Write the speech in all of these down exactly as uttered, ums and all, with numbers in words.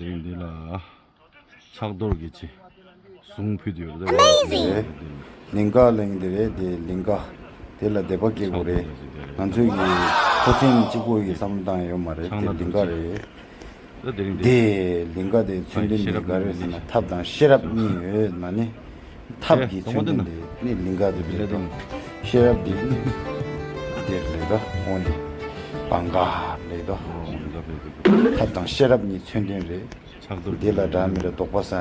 དེ་རིང་འདི་ལ་ཕྱག་རྡོར་གྱི་ཆེ་གཟུངས་ཕུལ་དུ་ཡོད་རེད། Amazing! ལིང་ག་གླིང་འདི་རེད། དེ་ལིང་ག་དེ་ལ་དད་པ་སྐྱེ་དགོས་རེད། ང་ཚོའི་གི་ཕོ་མཚན་གཅིག་པོ་ཡི་བསམ་བློ་བཏང་ཡོད་མ་རེད། དེ་ལིང་ག་རེད། དེ་ལིང་ག་དེ་མཚོན་དོན་དེ་ག་རེ་ཟེར་ན། ཐབས་དང་ཤེས་རབ་གཉིས་ཡོད་ན་ནི། ཐབས་ཀྱི་མཚོན་དོན་དེ་ནི་ལིང་ག་དེ་རེད་དོ། ཤེས་རབ་དེ་ནི་དེ་རེད་དོ། འོན་ཏེ་བང་ག་རེད་དོ། ཐབས་དང་ཤེས་རབ་གཉིས་མཚོན་དོན་རེད། དེ་ལ་འདྲ་མི་རེད། དོགས་པ་ཟ་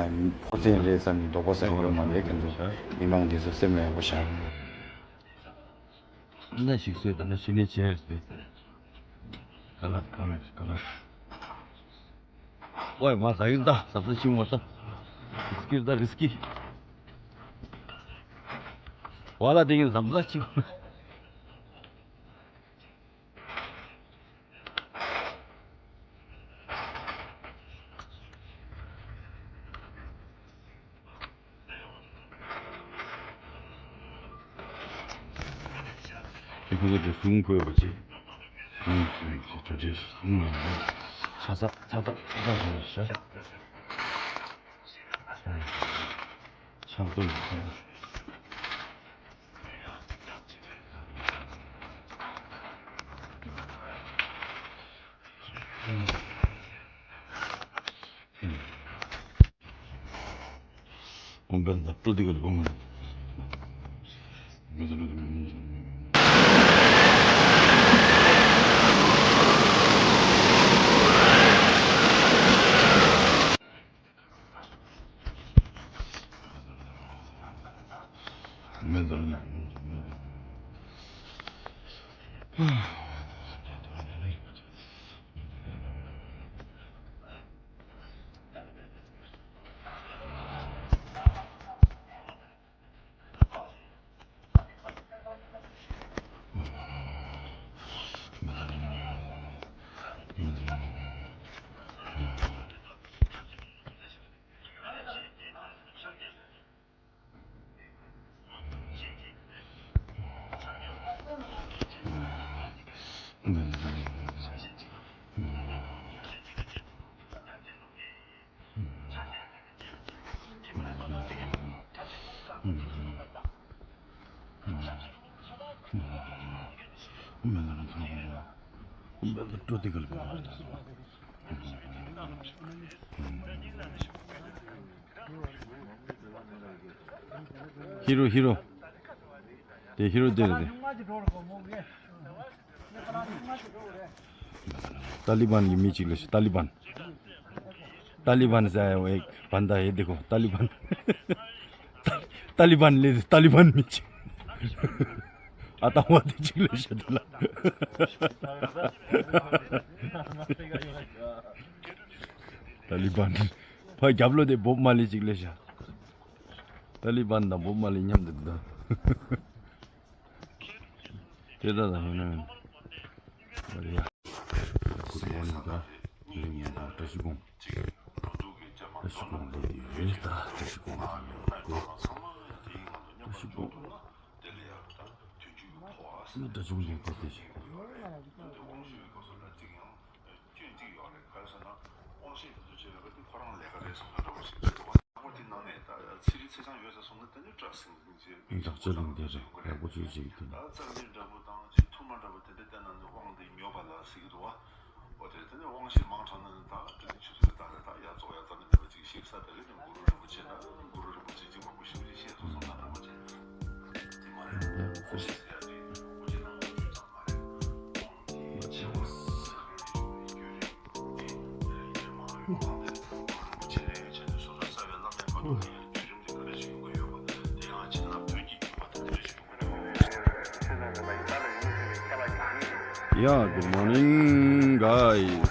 ཕོ་མཚན་རེད་བསམ་ནས་དོགས་པ་ཟ་ཡོད་མ་རེད། ཁྱེད་ཚོ་མི་མང་འདི་ཚོ་སེམས་ལ་ཡག་པོ་བཞག་ན་ཞིག་སོས་དང་ན་ཞི་ནས་བྱས་ཏེ། ག་ལ་ག་ལ་ག་ལ། ཨོའི་མ་ད་ཡིན་ད་ཟབ་ས་ཤིང་མ་ད། རིས་ཀི་ད་རིས་ཀི། ཝ་ལ་དེ་ཡིན་ཟབ་ས་ཤིང་། དེ་ཁོ་ཚོ་དེ་གཟུངས་འཁོད་པ་ཅིག་གཟུངས་ཁོད་ཅིག་གྲ་སྒྲིག་གཟུངས་ལ་ཆ་ཚ་ཆ་ཚ་ཆ་ཚ་བྱས་ཤག་ཆག་ཏུ་ཧི་རོ། ཧི་རོ། དེ་ཧི་རོ་དེ་རེད་དེ། ཏཱ་ལི་བན་གྱི་མི་གཅིག་ལ་ཤི། ཏཱ་ལི་བན། ཏཱ་ལི་བན་ཟེར་ཡ་བའི་བན་ད་ཧེ་དེ་ཁོ་ཏཱ་ལི་བན། ཏཱ་ལི་བན་ལས་ཏཱ་ལི་བན་མི་གཅིག་ཨ་ཏང་བ་དེ་གཅིག་ལ་ཤི་དེ་ལ། ཏཱ་ལི་བན། ཕ་རྒྱབ་ལོ་དེ་བོབ་མ་ལི་གཅིག་ལ་ཤི། ཏཱ་ལི་བན་དང་བོབ་མ་ལི་མཉམ་དུ་འདུག་དེ་ལྟ་ལ་ཡིན་ན་ཡང་། ཨོ་རེད་ཡ། ཁོ་ཚོ་ཡང་ད་རིང་ཡང་ད་བཀྲ་ཤིས་སྒང་། བཀྲ་ཤིས་སྒང་ལ་ཡོད་རེད། ད་བཀྲ་ཤིས་སྒང་ལ་ཡོད་དགོས། བཀྲ་ཤིས་སྒང་། ཨ་ནི་བཀྲ་ཤིས་སྒང་ལ་ཡོད་དེ། སྐྱོན་གཅིག་ཡོད་རེད། ག་རེ་ཟེར་ན། དབང་ཤེད་དེ་ཚོ་བྱས་པའི་སྐབས་དེ་ཁོ་རང་ལས་ཀ་རེད་བསམ་ན་འདྲ་པོ་ཞིག་རེད་འདུག་བ། ལྷག་པར་དེ་ནང་ནས་ད་ཚན་རིག་ཚེས་བཟང་ཡོད་ཚད་སོང་ན་ད་ནི་བཀྲ་ཤིས་སྒང་ཅེས་བདག་ཅག་གླིང་དེར་ཡག་པོ་ཅིག་བྱེད་ཀྱི་འདུག་ད་རྩ་འགྲེལ་འདྲ་པོ་དང་ཅིག་ཐུར་མ་འདྲ་པོ་དེ་འདྲ་བལྟས་ན་ནི་དབང་དེ་ཉོས་པ་ལ་ཟེར་གྱི་འདུག་བ། འོ་དེ་དེ་ནི་དབང་ཤེད་མང་དྲགས་ན་ནི་ད་དེ་ནི་ཆུ་ཚོད་ད་རེ་ད་ཡར་ཙོག་ཡར་རྩ་ནས་འདྲ་པོ་ཅིག་ཤེས་ས་དེ་རེད། ནི་གུ་རུ་རིན་པོ་ཆེ་ན་གུ་རུ་རིན་པོ་ཆེ་ཅིག་མང་པོ་ཞེ་པོ་ཅིག་བཤད་སོང་ཙང་ད་འདྲ་པོ་བྱས། དེ་མ་རེད། དབང་ཤེད་ཟེར་ཡ་དེ་འོ་ཅི་ན་འོ་ཅི་ཙམ་མ་རེད། དབང་དེ་ཆེ་བ་ཟེར་གྱི་རེད། བརྒྱུད་རིམ། Yeah, good morning, guys.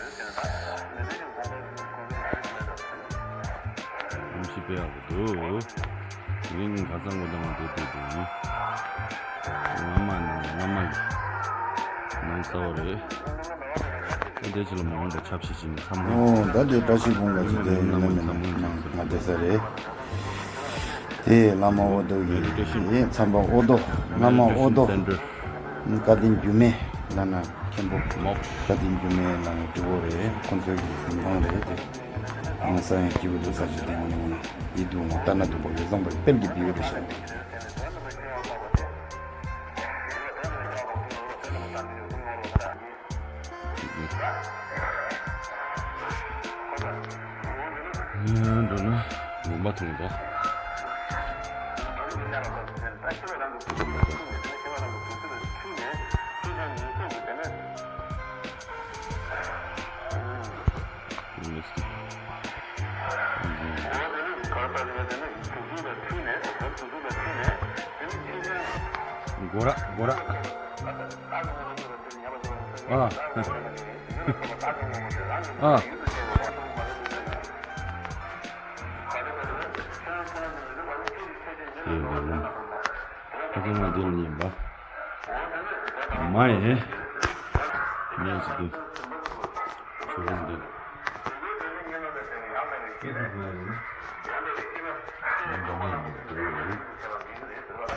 ཨམ་ཆི་པེ་ཨ་བུ་དུ། ངས་ཁ་སང་གོ་དང་དེ་དེ་དེ་ཡིན། ང་མ་ནང་ང་མ་ཡིན། ནང་ས་བ་རེད། ཨེ་འདྲ་ཅི་ལ་མ་འོངས་པ་ཆབ་ཞི་ཞིང་འཚམ་ངོ་། ཨོ་ད་དེ་བཀྲ་ཤིས་སྒང་ག་ཅི་དེ་ཡིན་ན་མིན་ན་ང་དེ་ས་རེད། དེ་བླ་མ་ཨོ་རྡོ་གི་ཡིན། མཚམས་པ་ཨོ་རྡོ། བླ་མ་ཨོ་རྡོ། བཀའ་བསྟན་འགྱུར་མེད་བླ་ན་མཁན་པོ། བཀའ་བསྟན་འགྱུར་མེད་བླ་ན་སྤྲུལ་སྐུ་རེད། ཁོང་ཚོའི་གི་གཟིམ་ཁང་རེད་དེ། ཨང་སང་ཡང་སྐྱིད་པོ་འདུག་ས་ཆུ་ལྡན་ངོ་ནས་ངོ་ན་ཡིད་དུ་འོང་ལྟ་ན་སྡུག་པོ་ཡོད་བཟང་པོ་གཏེར་གྱི་བེའུ་རེ་ཤག་འགྲོ་ན་ངོ་མ་མཐོང་དོ། སྒོ་ར་སྒོ་ར། ཨ། ཨ། ཡིན་པ་ལ། ཁ་སང་མ་འདི་ལ་ཉན་པ། མ་ཡིན། ཉན་ཞིག་འདི། ཆུ་ཁང་འདི།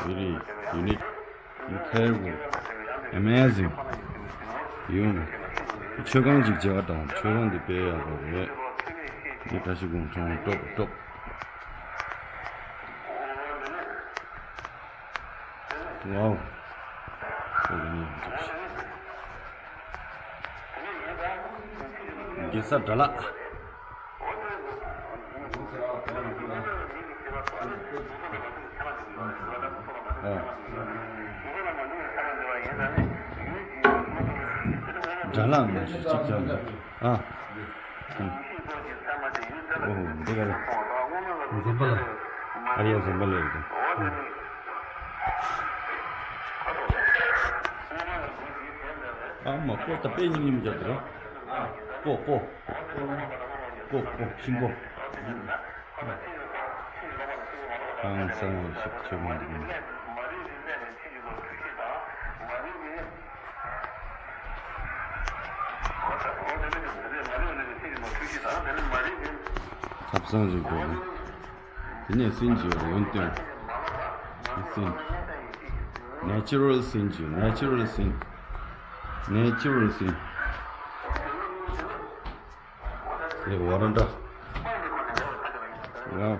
Very unique, incredible, amazing. ཡོང་། མཆོད་ཁང་ཅིག་མཇལ་བ་དང་མཆོད་ཁང་འདི་དཔེ་ཡག་པོ་རེད། འདི་བཀྲ་ཤིས་སྒང་ཚང་ཀྲོག་ཀྲོག་ཝའོ། ཁོ་གི་ནི་འདུག་ཤག་གེ་སར་དགྲ་ལྷ། ཨ། དགྲ་ལྷ་མ་ཞུ་གཅིག་ཀྱང་མེད། ཨ། ཨོ། འདི་ག་རེད། འཛོམས་པ་ལ། ཨ་རི་ཡ་འཛོམས་པ་ལ་རེད། ཨ་མ་ཀོ་ད་དཔེ་ཉིམ་ཉིམ་རྒྱབ་འདུག་ར། ཀོ་ཀོ། ཀོ་ཀོ་ཤིང་ཀོ། ཨང་སང་ཞིག་ཆོས་མ་འདུག་ནི། ཐབ་ཚང་ཞིག་འགྲོ་གི། དེ་ནས་སིན་གྱི་ཡོན་ཏན། སིན། Natural སིན་གྱི་Natural སིན། Natural སིན། ཨེ་ཝ་ར་འདྲ། ཝའོ།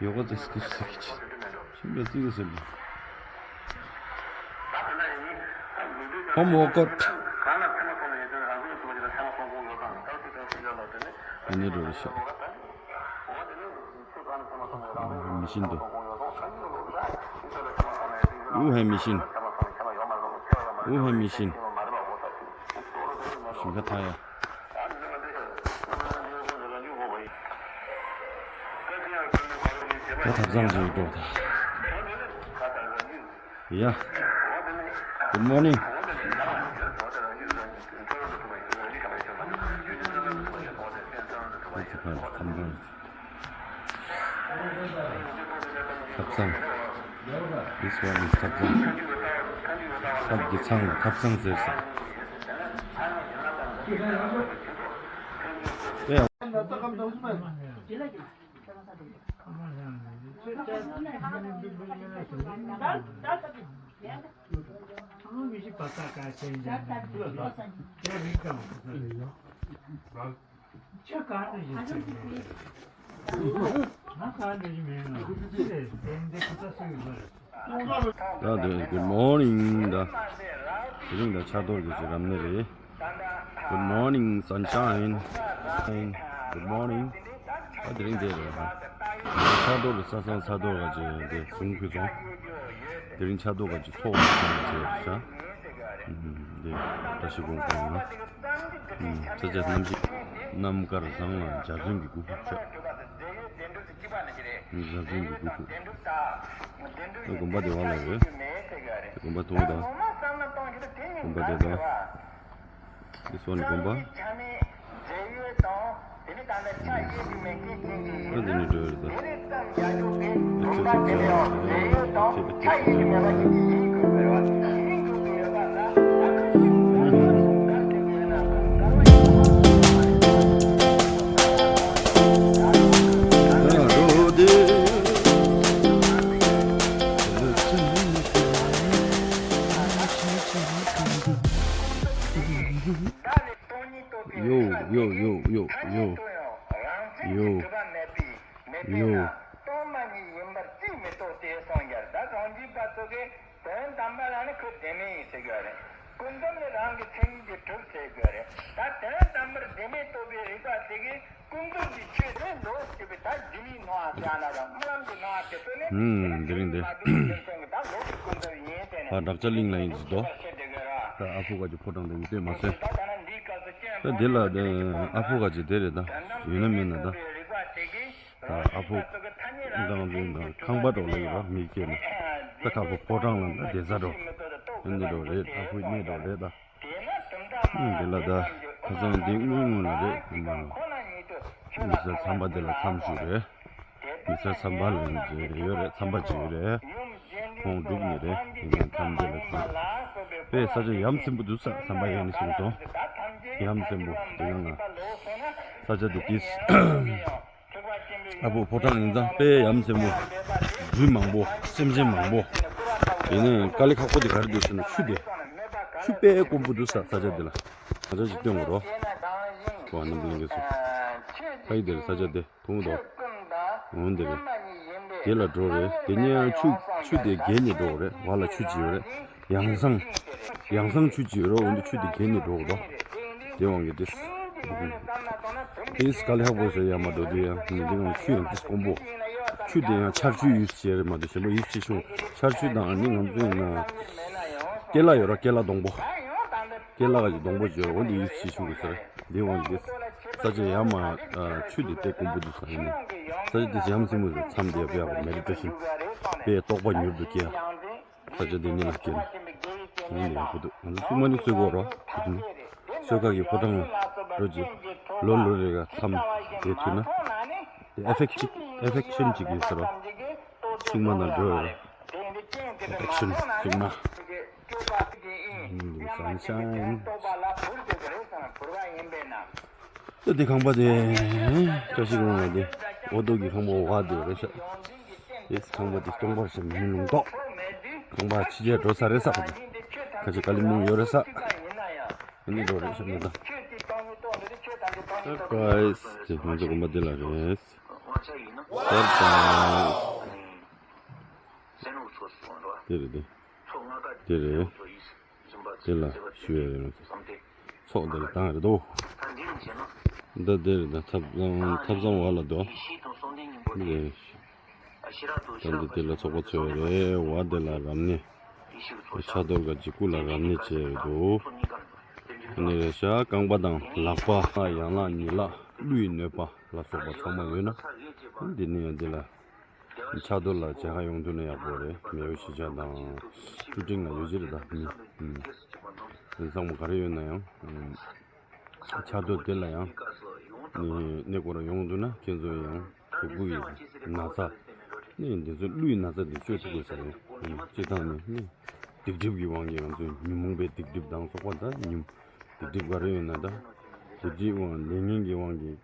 ཡོ་ག་ཙི་སི་ཀི་སི་ཀི་ཆི། ཆི་འདྲ་ཙི་གི་ཟེར་གི། Home workout. ཨ་ནི་འགྲོ་རེ་ཤག་མི་ཤིན་འདུག་ཝུ་ཧན་མི་ཤིན། ཝུ་ཧན་མི་ཤིན། ཞིང་ཁ་ཐང་ཡ། ད་ཐབ་ཚང་ཞིག་འགྲོ་ད། Yeah. Good morning. ཐབ་ཚང་། This one is ཐབ་ཚང་། ཐབ་ཀྱི་ཚང་ལ་ཐབ་ཚང་ཟེར་ས། ད་དེ་good morning ད། དེ་རིང་ད་ཕྱག་རྡོར་གྱི་ཅིག་རབ་གནས་རེད། Good morning sunshine. Good morning. ད་དེ་རིང་དེ་རེད་ཧ། ཕྱག་རྡོར་གྱི་ས་སང་ཚ་རྡོར་ག་ཅིག་དེ་གཟུངས་ཕུལ་སོང་། དེ་རིང་ཕྱག་རྡོར་ག་ཅིག་ཚོགས་ཀྱི་ཅིག་རེད་ཤག་འདི་བཀྲ་ཤིས་སྒང་གོང་ལ། ཚེ་ཆད་རྣམ་ཤེས་ནམ་མཁར་བཟང་ལ་འཇའ་ཚོན་གྱི་སྒོ་ཕུབ་ཤག་འཇའ་ཚོན་གྱི་སྒོ་ཕུབ། དེ་དགོན་པ་དེ་བ་ལ་རེད། དེ་དགོན་པ་མཐོང་དང་། དགོན་པ་དེ་དང་། དེ་སོགས་ནི་དགོན་པ། ཨ་འདི་ནི་འགྲོ་ཡོད་རེད་ད། ཨ་ཅོ་ཅོ་ཅོ། ཨ་ཅོ་ཅོ་ཅོ། Yo, yo, yo, yo, yo. ཡོད། གྲུབ་པ་མེད་པའི་མེད་པས་ན། ཡོད། སྟོང་པ་ཉིད་ཡིན་པར་ཅིས་མི་རྟོགས་ཏེ་གསུངས་ཡར། ད་རང་རྒྱུད་པ་ཚོ་གིས་དོན་དམ་པ་ལ་ནི་ཁོ་བདེན་མེད་ཡིན་ཟེར་གྱི་ཡོད་རེད། ཀུན་རྫོབ་ནི་རང་གི་མཚན་ཉིད་ཀྱིས་གྲུབ་ཟེར་གྱི་ཡོད་རེད། ད་དོན་དམ་པར་བདེན་མེད་རྟོགས་པའི་རིགས་པ་དེ་གིས་ཀུན་རྫོབ་ཀྱི་ཆོས་དེ་ལོག་ཅེས་པའི་ད་རྒྱུ་མའི་སྣང་བ་ཟེར་ཡ་ན་རང་སྨོན་ལམ་གྱི་སྣང་བ་དེ་ཚོ་ནི། ཧུམ། དེ་རིང་འདི། ད་ལོག་གི་ཀུན་རྫོབ་ཡིན་ཟེར་ནས། ཨ། བྲག་ཅ་གླིང་ལ་ཡིན་ཟེར་དོ། ད་ཨ་ཕོ་ཁ་ཅིག་ཕོ་བྲང་དེ་ཡིན་ལྟོས་མ་ཟད། ད་འདི་ལ་ཨ་ཕོ་ཁ་ཅིག་དེ་རེད། ད་ཡོད་ན་མེད་ན་ད། ད་ཨ་ཕོ་ཁང་པ་འདྲ་ལ་ཡོད་པ་མི་སྐྱེས་ན། ད་ཁ་ཕོ་ཕོ་བྲང་ལ་ད་བསྡད་ས་འདྲ། ཨ་ནི་འདྲ་རེད། ཨ་ཕོའི་གནས་འདྲ་རེད་ད། ཨ་འདི་ལ་ད་ཁ་སང་འདི་སྔོན་སྔོན་ལ་རེད། མི་ཚེ་ཚམས་པ་འདི་ལ་མཚམས་ཞུགས་རེད། མི་ཚེ་ཚམས་པ་ལ་ཡོད་རེད། མཚམས་པ་ཅིག་ཡོད་རེད། ཁོང་སྒྲུབ་ནི་རེད། དེ་ནས་མཚམས་འདི་ལ་མཚམས། དཔེ་ས་ཆ་ཡ་མཚན་པོ་འདུག་ས། མཚམས་པ་ཡ་ནི་ཞིག་སོང་། ཡ་མཚན་པོ་དེ་ག་ང་ས་ཆ་འདི་ཏིས། ཨ་ཕོ་ཕོ་བྲང་ཡིན་ཙང་དཔེ་ཡ་མཚན་པོ། རྒྱུ་མང་པོ། སེམས་ཅན་མང་པོ། ཡིན་ནའི་དཀའ་ལས་ཁག་པོ་དེ་ག་རེ་འདུག་ཟེར་ན་ཆུ་དེ། ཆུ་དཔེ་དཀོན་པོ་འདུག་ས། ས་ཆ་འདི་ལ། ས་ཆ་ཅིག་སྟོན་དགོས་རོ། བ་ནམ་ལིང་གི་སུ། ཕ་ཡི་དེར་ས་ཆ་དེ། ཐུང་དོ། འོན་ཏེ་རེད། དེ་ལ་འགྲོ་རེད། དེ་ནས་ཡང་ཆུ་ཆུ་དེ་བརྒལ་ནས་འགྲོ་རེད། བ་ལ་ཆུ་ཅིག་ཡོད་རེད། ཡང་སང་། ཡང་སང་ཆུ་ཅིག་ཡོད་རེད། འོན་ཏེ་ཆུ་དེ་བརྒལ་ནས་འགྲོ་དགོས་དོ། དེ་དབང་གིས་དེ། དེ་དཀའ་ལས་ཁག་པོ་ཞིག་ཡ་མ་འགྲོ་དེ་ཡང་ནི་དེ་ཡང་ཆུ་ཡང་དེ་དཀོན་པོ། ཆུ་དེ་ཡང་ཆར་ཆུ་ཡུལ་ཅེས་རེད་མ་གཏོགས་གཞན་པ་ཡུལ་ཅེས་ཆུ་ཆར་ཆུ་དང་ནི་ང་ཚོ་ཡིན་ན། ཀེ་ལ་ཡོད་ར་ཀེ་ལ་སྡོང་པོ། ཀེ་ལ་གི་སྡོང་པོ་ཅིག་ཡོད་ར། འོན་ཏེ་ཡུལ་ཅེས་ཆུ་གི་ཟེར། འདི་འོང་འདི། ས་ཆ་ཡ་མ། ཆུ་འདི་དེ་དཀོན་པོ་འདུག་ས་ཡིན་ནས། ས་ཆ་འདི་ཡ་མཚན་པོ་ཟེར། མཚམས་འདི་དཔེ་ཡག་པོ་མེ་ཌི་ཊེ་ཤན། དཔེ་རྟོགས་པ་མྱུར་དུ་སྐྱེ། ས་ཆ་འདི་ཉིད་ལ་སྐྱེ་ན། འོང་འདི་ཡག་པོ་འདུག་ང་ཚོ་སུ་མ་ནི་གསོལ་གོ་རོ། གསོལ་ཁ་གི་ཕོ་བྲང་ལ་འགྲོ་རྗེས། ལོ་ལོ་རེ་ག་མཚམས་དེ་མཐུད་ན། དེ་ཨེ་ཕེག་ཅིག་ཨེ་ཕེག་ཤན་ཅིག་ཡོད་ཟེར་རོ། གཙུག་མ་ན་འགྲོ་ཡོད་རེད། ཨེ་ཕེག་ཤན་གཙུག་མ། ད་འདི་ཁང་པ་དེ། བཀྲ་ཤིས་སྒང་ལ་དེ། འོ་དོ་གི་ཁང་པ་བ་དེ་རེད་ཤག་དེ་ཁང་པ་དེ་སྟོང་པར་བྱས་མི་ལུང་རྟོགས། ཁང་པ་ཕྱི་རྒྱལ་འགྲོ་ས་རེད་ས། ཁ་ཅིག་ཁ་ཅིག་དཀའ་ལས་མང་ཡོད་རེད་ས། ཨ་ནི་འགྲོ་རེད་ཤག་མི་ད། ཧེ་གྷའེ་སི། དེ་ང་ཚོ་དགོན་པ་འདི་ལ་རེད། ད་ད། དེ་རེད་དེ། དེ་རེད། དེ་ལ་ཞུ་ཡ་རེད་ང་ཚོ། ཚོགས་འདི་ལ་བཏང་རེད་དོ། འདི་དེ་རེད་ད། ཐབ་ཚང་ཐབ་ཚང་བ་ལ་དོ། འདི་རེད། ད་འདི་དེ་ལ་ཚོགས་པ་ཚོས་རེད། བ་དེ་ལ་རབ་གནས། ཕྱག་རྡོར་ག་ཅིག་སྐུ་ལ་རབ་གནས་བྱས་ཡོད་དོ། འདི་རེད་ཤག་རྐང་པ་དང་ལག་པ། ཡན་ལག་ཉིས་ལག་ཀླུ་ཡི་གནོད་པ་ལ་སོགས་པ་ཚང་མ་ཡོད་ན། འདི་ནས་ཡང་འདི་ལ། ཕྱག་རྡོར་ལ་མཇལ་ཁ་ཡོང་ཐུབ་ན་ཡག་པོ་རེད། མེའོ་གཞིས་ཆགས་དང་ཀྲུ་ཀྲིང་ལ་ཡོད་ཀྱི་རེད་ད། ཨུམ། དེ་ཚང་མ་ག་རེ་ཡོད་ན་ཡང་། ཨུམ། ཕྱག་རྡོར་དེ་ལ་ཡང་། ནི་གནས་སྐོར་ཡོང་ཐུབ་ན་ཁྱེད་ཚོ་ཡང་གཟུགས་པོ་ཡི་ན་ཚ། ནི་འདི་ཚོ་ཀླུ་ཡི་ན་ཚ་འདི་བཅོས་ཐུབ་དགོས་ས་རེད། ཨུམ། སྤྱིར་བཏང་ནི་ནི། སྡིག་སྒྲིབ་ཀྱི་དབང་གིས་ང་ཚོ་ཉོན་མོངས་པའི་སྡིག་སྒྲིབ་དང་སོགས་པ་ད་ཉོན། སྡིག་སྒྲིབ་ག་རེ་ཡོད་ན་ད། སྡིག་སྒྲིབ་དབང་ལས་ངན་གྱི་དབང་གིས།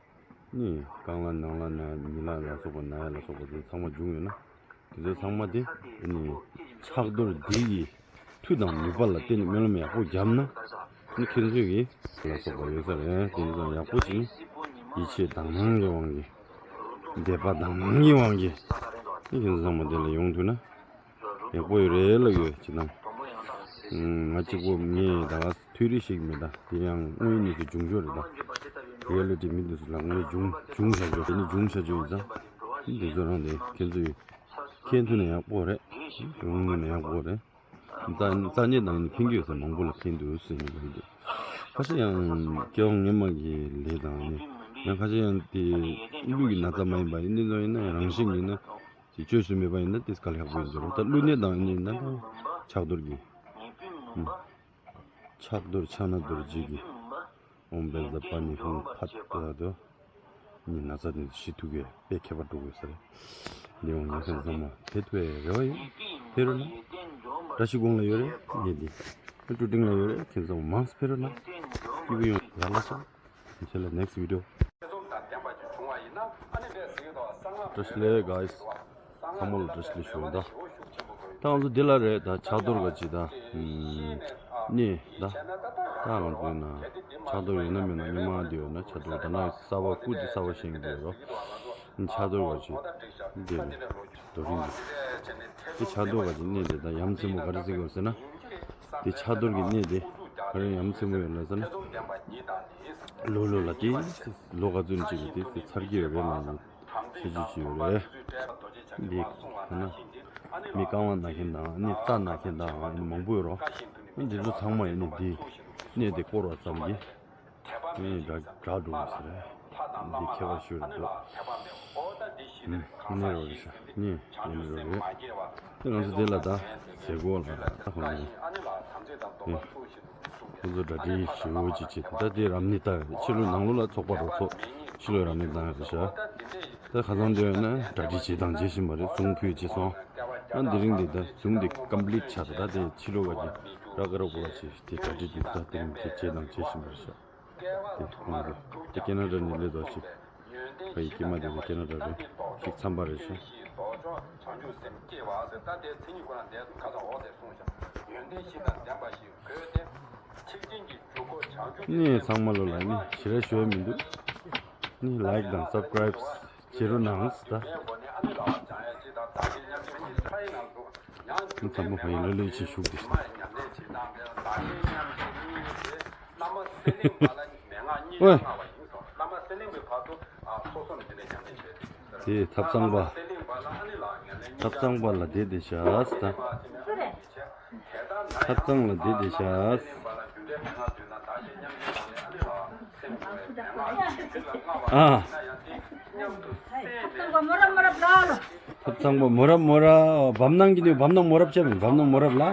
ནི་རྐང་ལག་ནང་ལ་ན་ཉི་ལ་ལ་སོགས་པ་ན་ཡ་ལ་སོགས་པ་དེ་ཚང་མ་བྱུང་ཡོད་ན། དེ་ཚོ་ཚང་མ་དེ་ནི་ཕྱག་རྡོར་འདི་ཡི་མཐུ་དང་ནུས་པ་ལ་བརྟེན་ནས་སྨོན་ལམ་ཡག་པོ་བརྒྱབ་ན། ནི་ཁྱེད་ཚོས་ཀྱི་ལ་སོགས་པ་ཡོད་ས་རེད། དེ་ཚོ་ཡག་པོ་ཞིག་ནི་ཡིད་ཆེས་དག་སྣང་གི་དབང་གིས། དད་པ་དག་སྣང་གི་དབང་གིས། ནི་ཁྱེད་ཚོ་ཚང་མ་དེ་ལ་ཡོང་ཐུབ་ན། ཡག་པོ་ཡོད་རེད་ལབ་ཡོད་ཅི་དང་། ང་གཅིག་པོ་ངས་ད་ག་ཐུགས་རེ་ཞིག་མེད་ད། དེ་ཡང་དངོས་ཡོད་གནས་ཚུལ་བྱུང་ཆོག་རེད་ད། རི་ཡ་ལི་ཊི་མི་འདི་ཚོ་ལ་ངས་བྱུང་བྱུང་བྱ་ཆོག་དེ་ནི་བྱུང་བྱ་ཆོག་ཡིན་ཙང་། འདི་ཚོ་རང་དེ་ཁྱེད་ཚོས་མཁྱེན་ཐུབ་ན་ཡག་པོ་རེད། ཡོང་ཐུབ་ན་ཡག་པོ་རེད། རྩ་རྩ་ཉེ་དང་ནི་ཕན་གྱི་ཡོད་ས་མང་པོ་ལ་ཕན་འདུག་ཟེར་ནས་ཡོང་འདུག་ཁ་ཤས་ཡང་སྐྱེ་བ་སྔོན་མ་གི་ལས་དང་ནི། ཡང་ཁ་ཤས་ཡང་དེ་ཀླུ་ཡི་ན་ཚ་མ་ཡིན་པ་ཡིན་ནི་ཚོ་ཡིན་ན་རང་བཞིན་ཡིན་ན། དེ་བཅོས་སུ་མེད་པ་ཡིན་ན་དེ་དཀའ་ལས་ཁག་པོ་ཡིན་ཟེར་རོ། ད་ཀླུ་ནད་དང་ཡིན་ན་ད་ཕྱག་རྡོར་གྱི། ཨུམ། ཕྱག་རྡོར་ཕྱག་ན་རྡོ་རྗེ་གི། ཨོཾ་བཛྲ་པཱ་ཎི་ཧཱུྃ་ཕཊ་ཏུ་ར་དོ། ནི་ན་ཚ་དེ་ཞི་ཐུག་གི་དཔེ་ཁྱད་པར་འགྲོ་དགོས་ཟེར། ལེའུ་ཉི་ཤུ་ཙམ་མ་དེ་ཐུ་བའི་རེ་བ་ཡོད། ཕེ་རུ་ན། བཀྲ་ཤིས་སྒང་ལ་ཡོད་རེད་ནི་དེ། ཀྲུ་ཀྲིང་ལ་ཡོད་རེད། ཁྱེད་ཚོ་མང་སྤེལ་རོགས་གནང་། སྐྱིད་པོ་ཡོང་། ཡག་ལ་སོང་། Until the next video. བཀྲ་ཤིས་བདེ་ལེགས་guys། ཚང་མ་ལ་བཀྲ་ཤིས་བདེ་ལེགས་ཞུ་ཡོད་ད། ད་ང་ཚོ་འདི་ལ་རེད་ད། ཕྱག་རྡོར་ག་ཅི་ད། ནི་ད། ད་ང་ཚོའི་ནང་ཕྱག་རྡོར་ཡོད་ན་མེད་ན་སྔོན་མ་དེ་ཡོད་ན་ཕྱག་རྡོར་ད་ནང་གསར་པ་སྐུ་དེ་གསར་པ་བཞེངས་དགོས་རོ། ཕྱག་རྡོར་བ་ཅིག་འདི་ནི་རྡོ་རིང་གི་དེ་ཕྱག་རྡོར་བ་ཅིག་གནས་དེ་ད་ཡ་མཚན་པོ་ག་རེ་ཟེར་དགོས་ཟེར་ན། དེ་ཕྱག་རྡོར་གྱི་གནས་དེ་ག་རེ་ཡ་མཚན་པོ་ཡོད་ལ་ཟེར་ན། ལོ་ལོ་ལ་དེ་ལོ་ག་ཚོད་ཅིག་གི་དེ་དེ་ཚར་གྱི་ཡོད་པས་མ་ཡིན། ཤེས་རྒྱུ་ཅིག་ཡོད་རེད། འདི་ཁོ་ན་མི་རྐང་པ་ན་མཁན་དང་ནི་རྩ་ན་མཁན་དང་ཨ་ནི་མང་པོ་ཡོད་རོ། འདི་ཚོ་ཚང་མ་ཡིན་ནི་འདི་གནས་དེ་བསྐོར་བ་ཙམ་གྱིས་ནི་དགྲ་དགྲ་འགྲོ་ཟེར། འདི་ཁྱད་པར་ཤོད་རེད་འདུག་ནི་རོ་རེད་ཤག་ནི་ཡིན་ནི་རོ་རེད། དེ་ང་ཚོ་དེ་ལ་ད་ཟེར་གོ་ལ་ད་ཁོ་ན་ཁོ་ཚོ་གྲ་སྒྲིག་ཞུ་ཅིག་བྱེད་དེ་ད་དེ་རབ་གནས་ད་ཕྱི་ལོ་ནང་ལོ་ལ་ཚོགས་པ་རོ་ཚོགས་ཕྱི་ལོ་རབ་གནས་ད་རེད་ཤག་ད་ཁ་སང་འདི་ཡོད་ན་གྲ་སྒྲིག་བྱེད་དང་བྱེད་བཞིན་པ་རེད། གཟུངས་ཕུལ་བྱེད་སོང་། ཨ་འདི་རིང་འདི་ད་གཟུངས་འདི་ཀམ་པི་ལིཊ་ཆགས་ད་ད་དེ་ཕྱི་ལོ་ག་གི་ར་ཀ་ར་པོ་ལ་ཆེ་དེ་གྲ་སྒྲིག་འདི་ད་དེ་རིང་དེ་བྱེད་དང་བྱེད་བཞིན་པ་རེད་ཤག་དེ་ཁོང་གི་དེ་ཀེ་ན་ཌ་ནས་སླེབས་དོ་ཞིག་ཕ་ཡི་སྐྱེས་མ་དེ་ཀེ་ན་ཌ་རེད་ཞིག་འཚམས་པ་རེད་ཤག་ནི་ཚང་མ་ལོ་ལ་ནི་ཞེ་དྲག་ཞུ་ཡ་མི་འདུག་ནི་ལའིཀ་དང་སབ་སི་ཀ་རའིབ་བྱེད་རོགས་གནང་ད། ནི་ཚང་མ་ཕ་ཡི་ལོ་ལོ་ཡི་ཆེ་ཞུགས་ཏེ། ཨོའི། དེ་ཐབ་ཚང་པ། ཐབ་ཚང་པ་ལ་བསྡད་བསྡད་ཤག་ད། ཐབ་ཚང་ལ་བསྡད་བསྡད་ཤག་ཨ། ཐབ་ཚང་པ་མོ་རབ་མོ་རབ་ལ། ཐབ་ཚང་པ་མོ་རབ་མོ་རབ་བམ་ནང་གི་ནི་བམ་ནང་མོ་རབ་བྱས་མིན་བམ་ནང་མོ་རབ་ལ།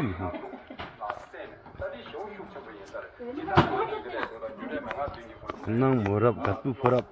བམ་ནང་མོ་རབ་ག་སྤུ་ཕོ་རབ།